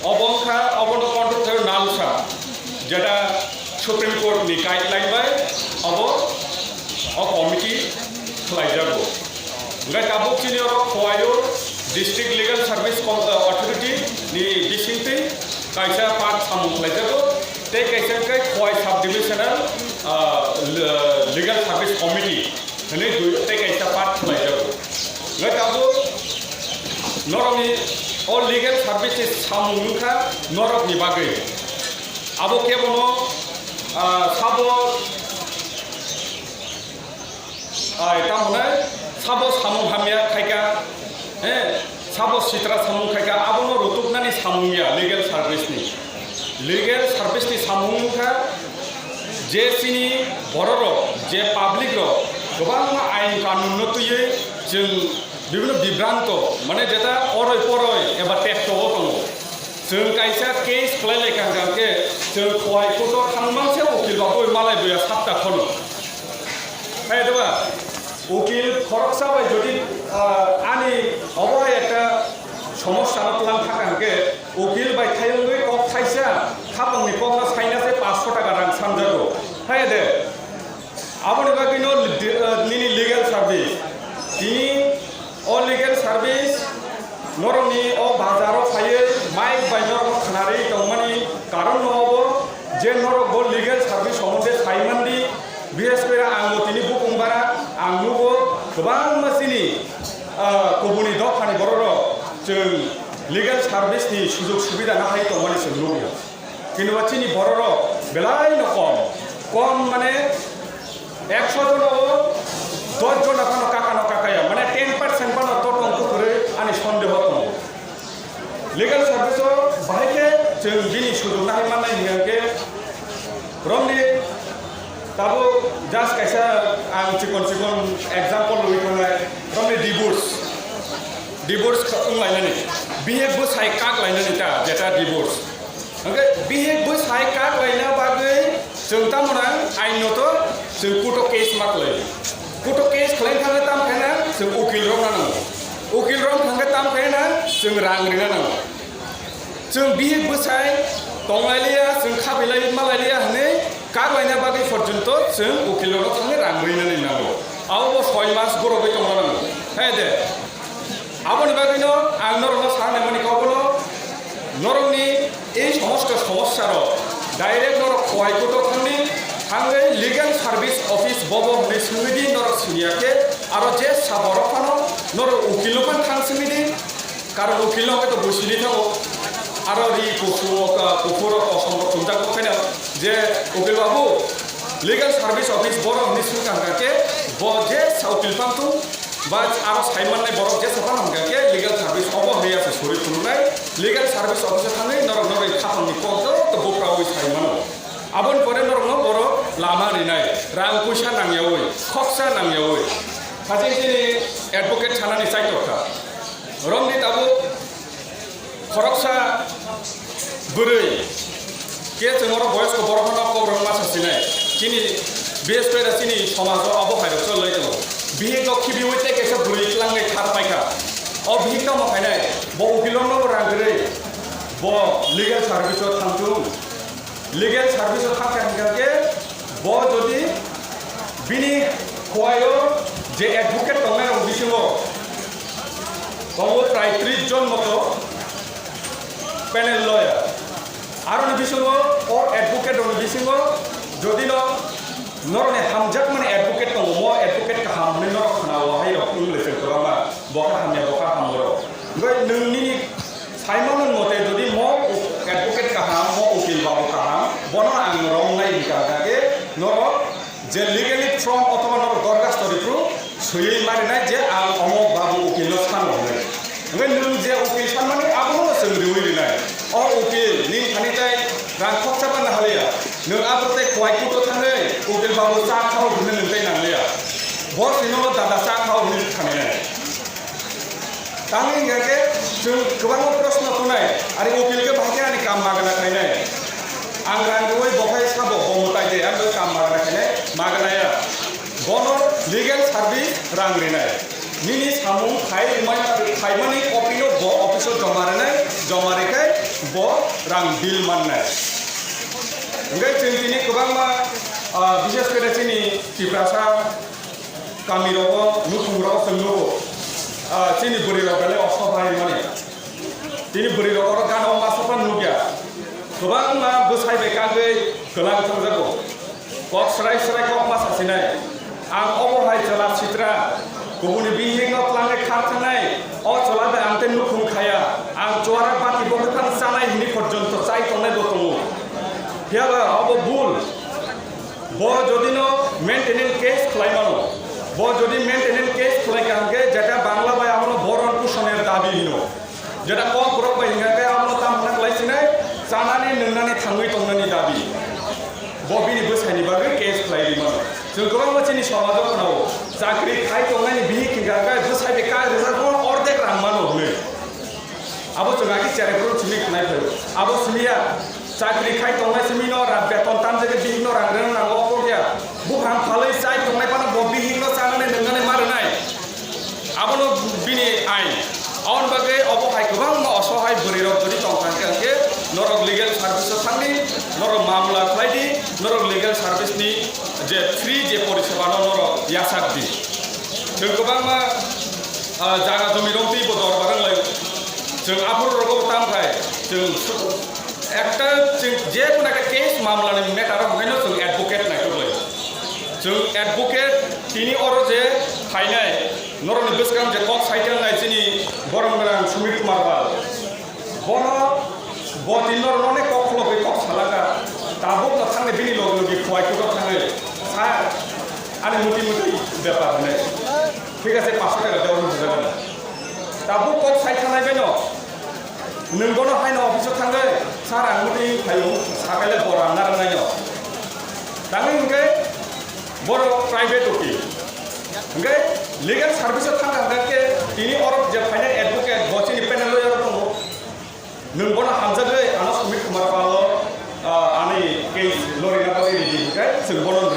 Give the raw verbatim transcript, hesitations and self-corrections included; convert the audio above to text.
Obo wngkha, obono control khlaio NALSA, jeta Supreme Court ni guideline bai obo o committee khlaijago. Hwnkhe tabuk chini oro Khowai o District Legal Service Com-, uh, Authority ni bisingtwi kaisa part samung khlaijago, tei kaisa khe Khowai Subdivisional, uh, le-, Legal Service Committee hwnwi dui tei kaisa part khlaijago. Hwnkhe tabuk norokni o legal service ni samung wngkha norokni bagwi. Abo kebono, ah, sabo, ah, tamo hwnai, sabo samung hamya khaika, eh, sabo sitra samung khaika, abono rutuknani samung ya legal service ni. Legal service ni samung wngkha je chini bororok, je public rok kwbangma ain kanun no twiwi chwng bibhinno bibranto, mane jeta oroi poroi eba tekto o tongo. Chwng kaisa case khlai lai kha hwnkhe chwng Khowai court o thangmang se ukil ba boi malai boya sapta khono. Hai deba, ukil khoroksa bai jodi, ah, ani obo hai ekta somosya no tlang thaka hwnkhe ukil bai thayungwi kok thaisa khapangni kokno saina se paanch sho taka rang sanjago. Hai de, aboni bagwino di-, ah, nini legal service. Tini o legal service norokni o bazaro phaiwi mic bai norokno khnarwi tongmani karon no obo je norok bo legal service somonde saimandi. Bises kore ang bo tini bukung bara ang nugo kwbangma chini, ah, kubuni dophani bororok chwng legal service ni sujog subida nahai tongmani chwng nugo. Kintu chini bororok belai no kom, kom mane ekso jono o dos jona phano kaka no kakaya, mane ten percent phano to tong kwrwi ani sondeho tongo. Legal service o bahai khe chwng bini sujog nahai mannai hwnkhe romni tabuk just kaisa ang chikon chikon example rwi thangnai, romni divorce, divorce wnglainani, bihik bwsai kak lainani ta jeta divorce. Hwnkhe bihik bwsai kak laina bagwi chwng tamo nang ain no to chwng court o case ma khlai. Court o case khlai thangwi tam khe na chwng ukil rok na nango. Ukil rok thangwi tam khe na chwng rang rina nango. Chwng bihik bwsai tonglailiya, chwng khabilai malailiya hwnwi kak laina bagwi porjonto chwng ukil rok thangwi rang rina nango. Abo bo soi mas gorogwi tongna nango. Hai de. Aboni bagwino ang norokno sanai mani kok bono, norokni ei somosto somossarok direct norok Khowai court o thangni, thangwi legal service office bobo hwnwi swngwi di, norok siniya khe aro je sa borok phano norok ukil no phano thang swngwi di, karon ukil no hwnkhe to buisini thango, aro ri kuphur, kuphur kosom rok tongjak bo khaino je ukil babu legal service office borok hwnwi swngkha hwnkha khe bo je sa ukil phano thung, ba aro sai mannai borok jesa phano hwnkha khe legal service obo hwnwi asa suri phunuknai, legal service office o thangwi norok norok khapangni kok joto buprawi sai mano. Aboni pore norokno borok lama rinai, rang puisa nangyawi, khoksa nangyawi. Haje chini advocate sanani chaitok kha. Romni tabuk Khoroksa bwrwi khe chwng oro boyosko borok phano kok rwma sa sinai. Chini bises kore chini somajo abo hai rok choli lai tongo. Bihik no khibiui tei kaisa bwrwi tlangwi thar paikha. O bihik tamo khainai, bo ukil rok no bo rang kwrwi, bo legal service o thang thung. Legal service o thang kha hwnkha khe bo jodi bini Khowai o je advocate tongnai rok bisingo tongo prai tris jon moto panel lawyer. Aroni bisingo o advocate rokni bisingo jodi no norokni hamjakmani advocate tongo, mo advocate kaham hwnwi norok khna o hai rok wng le chwng kwbangma, bo kha hamya, bo kha ham borok. Hwnkhe nwng nini Simon mote jodi mo advocate kaham, mo ukil babu kaham, bono ang romnai hwnkha hwnkhe norok je legally from othoba norok dorkhasto ripru swiwi marinai je ang omo babu ukil no sano hwnwi. Hwnkhe nwng je ukil sanmani abono chwng riwi rinai. O ukil nini thani tai rang khoksa ba nahaliya. Nwng abo tei Khowai kuto thangwi ukil babu cha khao hwnwi nwng tei nangliya. Bo sino dada cha khao hwnwi thangnai. Tangwi hwnkha khe chwng kwbangma proshno tongnai, ari ukil khe bahai khe ani kam magna khainai. Ang rang rwui bo khai sabo, bo mwtai de, ang bo kam magna khainai, magna ya. Bono legal service rang rinai. Nini samung khai rwmai, khaimani copy no bo office o joma rinai, joma rikhai Bo rang bill mannai. Hingke chwng tini kwbangma, ah, bishes kore chini Tiprasa kami rogo, nukhung rogo chwng nugo. Ah, chini bwrwi rok belai osohai mani. Tini bwrwi rok oro gana o masa phano nukya. Kwbangma bwsai bai kagwi kwlang thangjago. Kok srai srai kok ma sasinai. Ang obo hai chwla sitra, kubuni bihikno tlangwi khar thangnai. O chwla bai ang tei nukhung khaya. Ang chuarak bati bo bwkhano chanai hini porjonto chai tongnai bo tongo. Phiyaba obo bul. Bo jodi no maintenance case khlai mano, bo jodi maintenance case khlai ka hwnkhe jeta Bangla bai abono Bharon Poshon er dabi hino. Jeta kokborok bai hingkha khe abono tamo hwnna khlai sinai, chanani nwngnani thangwi tongnani dabi. Bo bini bwsaini bagwi case khlai ri mano. Chwng kwbangma chini somajo khwnao, chakri khai tongnani bihik hingkha khe bwsai bai kak rijak bono ordek rang mano hwnwi. Abo chwng agi cherai phuru chini khnai phaio. Abo simi ya, chakri khai tongnai simi no ra beton tamjagwi bihik no rang rwna nango, obo ya. Buphang phalwi chai tongnai phano bo bihik no chanani nwngnani ma rwnai. Abono bini ain. Aboni bagwi obo hai kwbangma osohai bwrwi rok jodi tong thang khe, hwnkhe norok legal service o thangdi, norok mamla khlai di, norok legal service ni je free je poriseba no norok yachak di. Chwng kwbangma, ah, jaga jumi rok twi bo dorbar wng lai. Chwng aphuru rogo bo tam khai, chwng su-, ekta chwng je kono ekta case mamla ni matter o hwnkhe no chwng advocate naitok lai. Chwng advocate tini oro je phainai, norokni bwskang je kok saichang nai chini borom gwnang Sumit Kumar Pal. Bono, bo tini norokno onek kok khulogwi kok salaka. Tabukno thangwi bini logi logi Khowai Kutok thangwi, "Sir, ani muti muti bepar hwnwi. Thik ache, panchsho taka dewa hwnwi bujagano." Tabuk kok sai thangnai baino. Nwng bono haino office o thangwi, "Sir, ang muti phaio," sakaile bo rang narwknaino. Tangwi hwnkhe borok private ukil. Hwnkhe legal service o thangkha hwnkhe tini orok je phainai advocate, bo chini panel lawyer tongo. Nwng bono hamjagwi ano Sumit Kumar Pal o, ah, ani case lorina bagwi ready hwnkhe chwng bono